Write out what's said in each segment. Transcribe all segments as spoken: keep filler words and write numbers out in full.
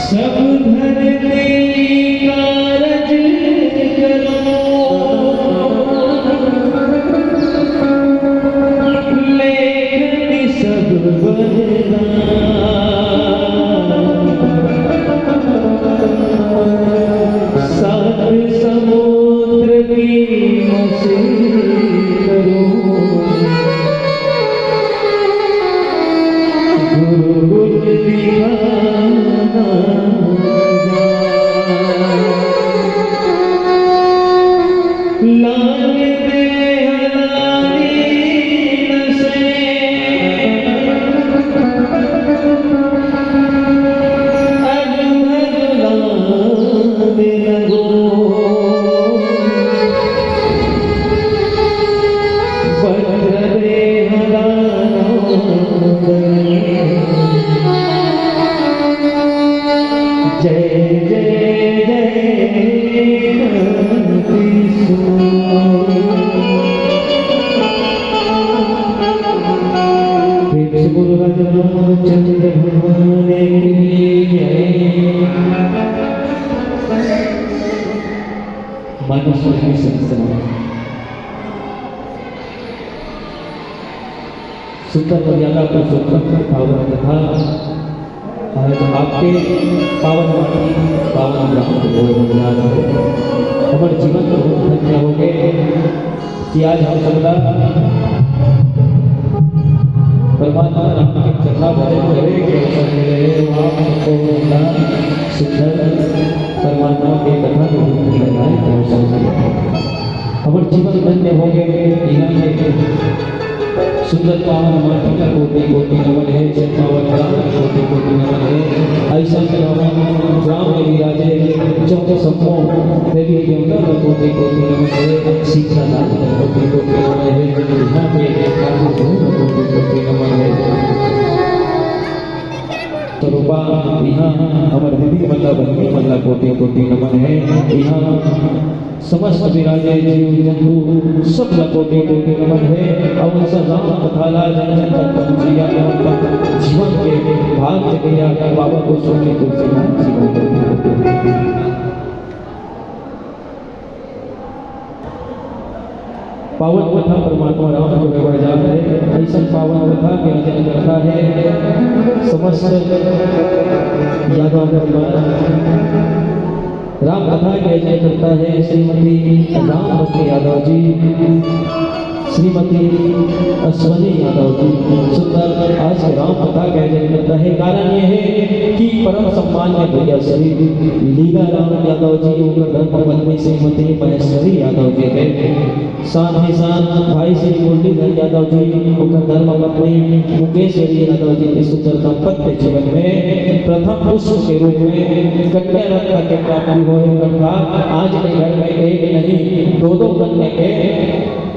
सब धरती कारज करो, लेखन सब बरदान। सात समुद्र की मछली करो, गुरु गुण दिखाना जान। लाल दे हलाली नसे, अग भगवान लगो। वज्र दे हलालो। जय जय जय कृष्ण। प्रेम से बोलो राजा रामचंद्र भगवान की जय। मानव स्वर की संस्थान। सुंदर मर्यादा पुरुषोत्तम की पावन कथा, आज आपके पावन माटी, पावन ग्राम को बोल बजात हो। हमर जीवन बहुत धन्य हो गए कि आज हम सबला परमात्मा राम के कथा भजन करे के अवसर मिले हे। वो आप सबको सुंदर परमात्मा के कथा को लगाए के अवसर मिले हे। हमर जीवन धन्य हो गए। यहाँ के सुंदर पावन माटी का कोटि कोटि नमन हे, जय पावन राम का कोटि कोटि नमन हे। ऐसा पावन ग्राम में विराजे चौक सम्मो देवी देवता का कोटि कोटि नमन हे, सीता लाल का कोटि कोटि नमन हे, यहाँ के ठाकुर का कोटि कोटि नमन हे। स्वरूपा, यहाँ हमर दीदी मन ला, बहिनी मन ला कोटि कोटि नमन हे। यहाँ समस्त विराजे जीव जंतु सब ला कोटि कोटि नमन हे। और उनसे राम कथा ला जन जन तक पहुँचिया, जीवन के भाग जगैया बाबा गोस्वामी तुलसीदास जी को कोटि कोटि नमन। पावन कथा परमात्मा राम के व्यवहार जात हे। ऐसन पावन कथा के आयोजन करता है समस्त यादव परिवार। राम कथा के आयोजन करता है श्रीमती रामवती यादव जी, श्रीमती अश्वनी यादव जी। सुंदर आज के राम कथा के आयोजन करता है। कारण ये है कि परम सम्मान्य भैया श्री लीला राम यादव जी, उनकर धर्म पत्नी श्रीमती महेश्वरी यादव जी के साथ ही साथ भाई श्री मुरलीधर यादव जी, उनकर धर्म पत्नी मुकेश्वरी यादव जी के सुंदर दाम्पत्य जीवन में प्रथम पुष्प के रूप में कन्या रत्न के प्राप्ति होय, अर्थात आज के घर में एक नहीं, दो दो कन्या के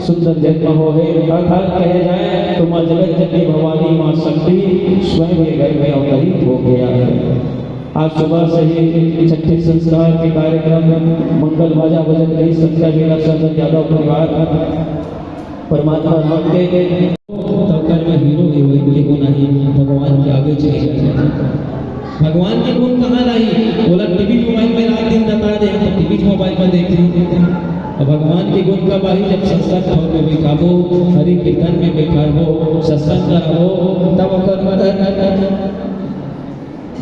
सुंदर जन्म होय। अर्थात कहे जाए तो माँ जगत जननी भवानी माँ शक्ति स्वयं ये घर में अवतरित हो गया है। आज सुबह से ही छठी संस्कार के कार्यक्रम, मंगल बाजा बजत रही, संध्या बेला सदन यादव परिवार परमात्मा राम के। तब कर में हीरो हीरोइन के गुण आही, भगवान के आगे चले जाए। भगवान के गुण कहाँ लाई? ओला टीवी मोबाइल में रात दिन बता दे, तो टीवी मोबाइल में देख ली। अब भगवान के गुण कब आही? जब सत्संग भवन में बैठाबो, हरि कीर्तन में बैठाबो, सत्संग कराबो, तब ओकर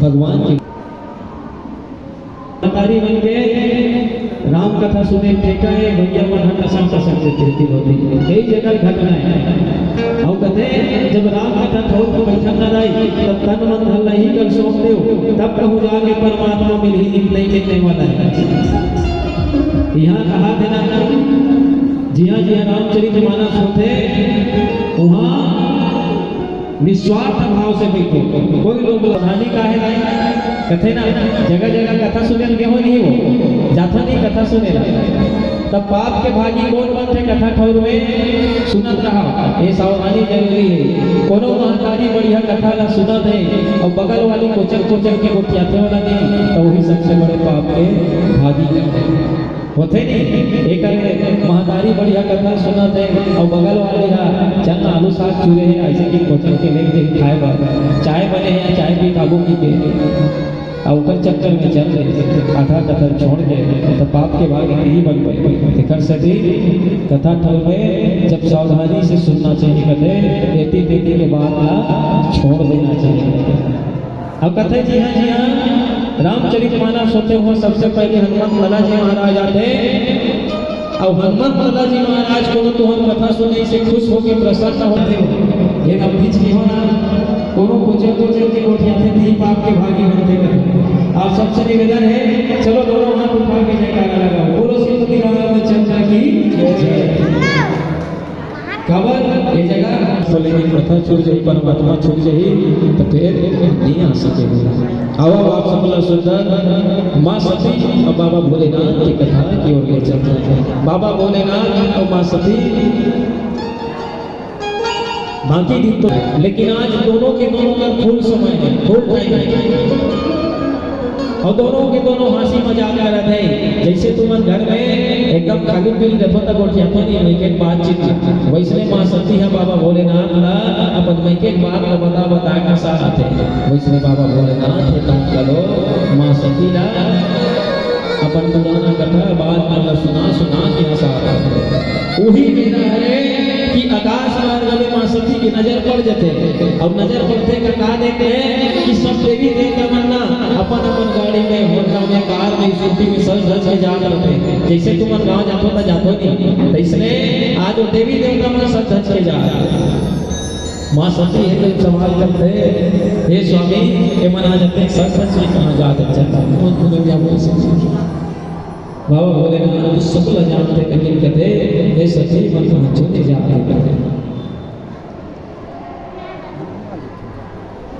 भगवान के महतारी मन के राम कथा सुने ठेका हे, भैया मन ह टसा टसा के तिरती होती। कई जगह घटना हे। अउ कथे, जब राम कथा ठोर के बैठन न रही, तब तन मन धन ल इही कर सौंप देव, तब कहूँ जाके परमात्मा मिलही, नहीं मिलने वाला हे। यहाँ कहा थे ना, जिहाँ जिहाँ रामचरित मानस होथे, उहाँ निस्वार्थ भाव से बैठो। कोई लोग प्रधानी काहे नहीं? कथे ना, जगह जगह कथा सुने ल गे हो नहीं वो, जाथा नहीं कथा सुने ला। तब पाप के भागी कोन बनथे? कथा ठौर में सुनत रहा, ये सावधानी जरूरी हे। कोनो महतारी बढ़िया कथा ला सुनत हे अउ बगल वाली कोचक कोचक के गोठियाथे वाला नहीं, तो वही सबसे बड़े पाप के भागी होथे नहीं। एकर महतारी बढ़िया कथा सुनत हे अउ बगल वाली हा चंद आलू साग चुरे हे, ऐसे कि कोचक के लेके जाही खाए बर, चाय बने हे या चाय पी खाबो की के। अउ ओकर चक्कर में चल दे, आधा कथा छोड़ के, तो पाप के भागी नहीं बन पाई। एकर सेती कथा ठौर में जब सावधानी से सुनना चाहिए, कथे एती तेती के बात ला छोड़ देना चाहिए। अउ कथे जी हाँ, जी हाँ, रामचरित मानस होथे, वो सबसे पहले हनुमत लाला जी महाराज आथे। अउ हनुमत लाला जी महाराज कोनो तुंहर कथा सुने से खुश होके प्रसन्न होथे। ये अब बीच में हो ना, कोनो कोचर कोचर के गोठियाथे, नहीं पाप के भागी बनथे। आप सबसे निवेदन हे, चलो दोनों हाथ उठा के जयकारा लगाओ, बोलो श्रीमती रामचंद्र की जय। काबर ये जगह बोले कि कथा छूट जाही, परमात्मा छूट जाही, तो फिर नहीं आ सके। आवा, आप सब ला सुंदर माँ सती अउ बाबा भोलेनाथ के कथा की ओर ले चलते हैं। बाबा भोलेनाथ अउ माँ सती बाकी दिन तो, लेकिन आज दोनों के दोनों का full समय है, full time है। अउ दोनों के दोनों हंसी मजाक करत हे। जैसे तुमन घर में एकदम खाली पीली रथो त गोठियाथो नहीं, मइके के बातचीत, वैसने माँ सती ह बाबा भोलेनाथ ला अपन मइके के बात ला बता बता के हंसाथे। वैसने बाबा भोलेनाथ हे, तम कलो माँ सती ला अपन पुराना कथा बात मन ला सुना सुना के हंसाथे। उही बेरा हरे कि आकाश मार्ग में माँ सती के नजर पड़ जाथे। अउ नजर पड़थे का, का देखथे कि सब देवी देवता मन ना अपन अपन गाड़ी में, होंडा में, कार में, स्कूटी में सज धज के जात रथे। जैसे तुमन गाँव जाथो त जाथो नहीं, तैसने आज वो देवी देवता मन सज धज के जात रथे। माँ सती हे तो सवाल करथे, हे स्वामी, ये मन आज अतेक सज धज के कहाँ जात रथे? बाबा भोलेनाथ तो सब ला जानथे, लेकिन कथे, "हे सती, मन तो हंचो नहीं जात हे," कथे।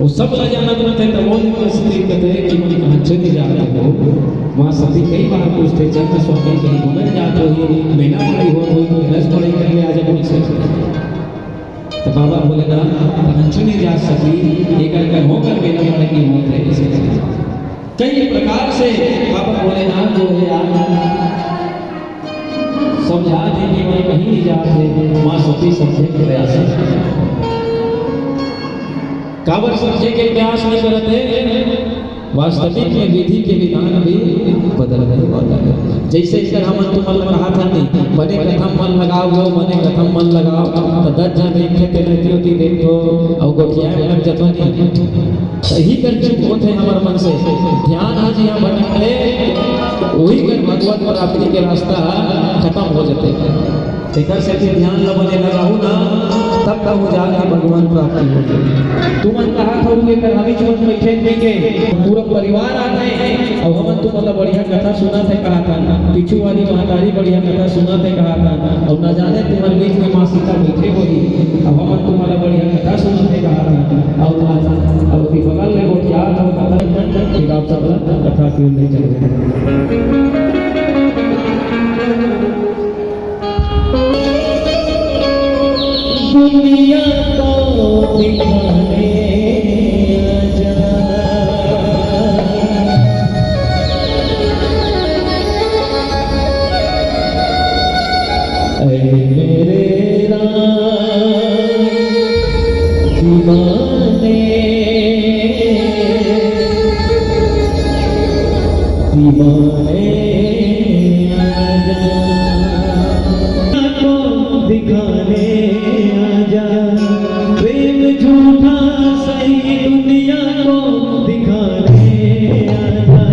वो सब ला जानत रथे, तब वो लेकर सती कथे कि मन तो हंचो नहीं जात हो। माँ सती कई बार पूछथे, "चंद्र स्वामी कहीं घूमे जात होही, मेला पड़ई होत होही, तो रस पड़ई कर ले आ जा," बोले से। तो बाबा भोलेनाथ, "तो हंचो नहीं जात सती, एकर कर होकर मेला पड़ई होत हे।" कई प्रकार से बाबा भोलेनाथ जो है आज समझा दे कि मैं कहीं नहीं जाते, माँ सती समझे प्रयास। काबर समझे के प्रयास नहीं करते, वास्तविक में विधि के विधान भी बदलने वाला है। जैसे इधर हमन तुमन ला कहा था नहीं, बने कथम मन लगाओ, बने कथम मन लगाओ, तो दस जन एक थे, तेरे होती देखो, और गोठियाए लग जाता नहीं। सही कर चुप होथे हमर मन से। ध्यान ह जिहां भटकथे, उही कर भगवत प्राप्ति के रास्ता ह खतम हो जथे। तेकर सेती ध्यान ल बने लगाहू ना, तब कहूं जाके भगवान प्राप्ति होथे। तुमन कहा था, उनके कर हमी चुमन बैठे नहीं के, पूरा परिवार आ गए, अब हमन तुमन ला बढ़िया कथा सुनाथे कहा था, पीछू वाली महतारी बढ़िया कथा सुनाथे कहा था, अउ ना जाने तुम्हर बीच में माँ सीता बैठे होही। अब हमन तुम्हर बढ़िया कथा सुनाथे कहा था, अउ आज, अब ओती बगल में गोठियात हो कथा, एक आप सब ला कथा क्यों नहीं चले। दुनिया को दिखाने आजा। ऐ मेरे राम दीवाने, दीवाने आजा, को दिखाने आजा, प्रेम झूठा सही दुनिया को दिखाने आजा।